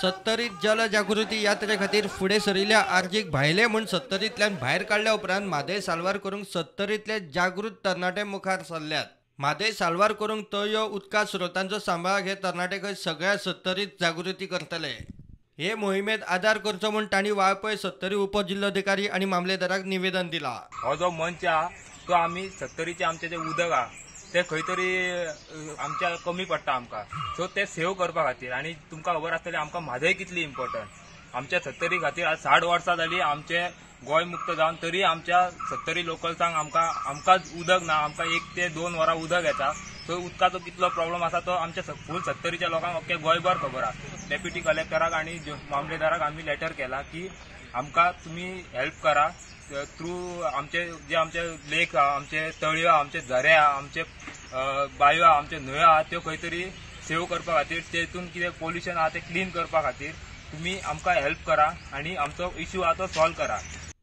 सत्तरीत जलजागृती यात्रे खातीर फुडें सरिल्ल्या आरजीक भायले म्हूण सत्तरींतल्यान भायर काडल्या उपरांत म्हादय साल्वार करूंक सत्तरींतले जागृत तरणाटे मुखार सरल्यात. म्हादय साल्वार करूंक तळयो उदका स्रोतांचो सांबाळ हे तरणाटे खंय सगळ्या सत्तरीत जागृती करतले. हे मोहिमेत आदार करचो म्हूण तांणी वाळपय सत्तरी उपजिल्लोधिकारी आनी मामलेदाराक निवेदन दिला. हो जो मंच आहा तो आमी सत्तरीचे आमचे जे उदक आहा ते खंय तरी आमच्या कमी पडटा आमकां, सो ते सेव करपा खातीर. आनी तुमकां खबर आसतलें आमकां म्हादय कितली इम्पोर्टंट आमच्या सत्तरी खातीर. आज 60 वर्सां जाली आमचे गोंय मुक्त जावन, तरी आमच्या सत्तरी लोकल्सांक आमकां उदक ना. आमकां 1 ते 2 वरां उदक येता. सो उदकाचो कितलो प्रॉब्लम आसा तो आमच्या फूल सत्तरीच्या लोकांक अख्ख्या गोंयभर खबर आसा. डेप्युटी कलेक्टराक आनी मामलेदाराक आमी लेटर केला की आमकां तुमी हेल्प करा थ्रू आमचे जे आमचे लेक आहा, आमचे तळयो आहा, आमचे झरे आहा, आमचे बायो आहा, आमचे न्हंयो आहा, त्यो खंय तरी सेव करपा खातीर, तेतून कितें पोल्युशन आहा तें क्लीन करपा खातीर तुमी आमकां हेल्प करा आनी आमचो इश्यू आहा तो सॉल्व करा.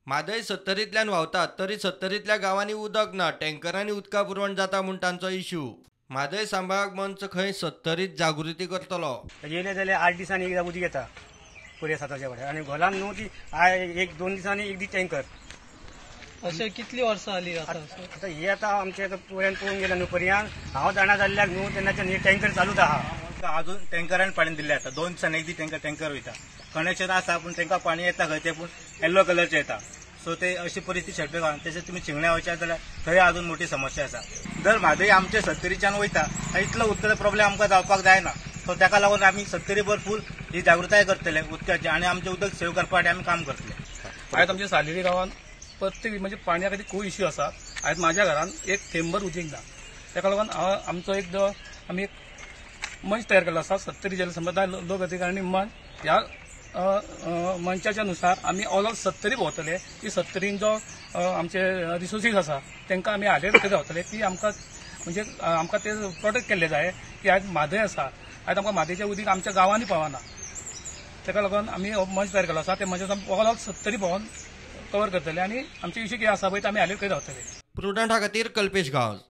म्हादय सत्तरींतल्यान व्हांवतात तरी सत्तरींतल्या गांवांनी उदक ना, टँकरांनी उदका पुरवण जाता म्हूण तांचो इश्यू. म्हादय सांबाळाक मंच खंय सत्तरीत जागृती करतलो. येयले जाल्यार 8 दिसांनी एकदां उदक येता पुरे साताच्या वाड्यार, आनी घोलान न्हू ती 1-2 दिसांनी एक दीस टँकर. अशें कितली वर्सां जाली आतां? आतां हे आतां आमचे आतां पुऱ्यान पळोवंक गेल्या न्हू पर्यान हांव जाणा जाल्ल्याक न्हू तेन्नाच्यान हे टँकर चालूच आहा. अजून टँकरान पाणी दिल्लें आसा. 2 दिसांनी एक दीस टँकर वयता. कनेक्शन आसा पूण तांकां पाणी येता खंय तें, पूण येल्लो कलरचें येता. सो ते अशी परिस्थिती शेडपे घालून तशें तुमी चिंगण्या वयशात जाल्यार थंय अजून मोठी समस्या आसा. जर म्हादय आमचे सत्तरीच्यान वयता इतलो उदकाचो प्रॉब्लेम आमकां जावपाक जायना. सो ताका लागून आमी सत्तरीभर फूल ही जागृताय करतले उदकाची आनी आमचें उदक सेव करपा खातीर आमी काम करतले. आयज आमच्या सालेली गांवांत प्रत्येक म्हणजे पाण्या खातीर खूब इश्यू आसा. आयज माझ्या घरान एक थेंबर उदीक ना. ताका लागून आमचो एक आमी एक मंच तयार केल्लो आसा, सत्तरी जलसंपदा लोक अधिकारी मंच. ह्या मंचाच्या नुसार आमी ऑल ऑफ सत्तरी भोंवतले की सत्तरीन जो आमचे रिसोर्सीस आसा तांकां आमी हालयत रावतले की आमकां म्हणजे आमकां ते प्रोटेक्ट केल्ले जाय की आयज म्हादय आसा, आयज आमकां म्हादयचें उदीक आमच्या गांवांनी पावना. ताका लागून आमी हो मंच तयार केलो आसा. ते मंचाचो ऑल ऑफ सत्तरी भोंवन कवर करतले आनी आमचे इश्यू कितें आसा पळय ते आमी हालयत रावतले. प्रुडंटा खातीर कल्पेश गांवस.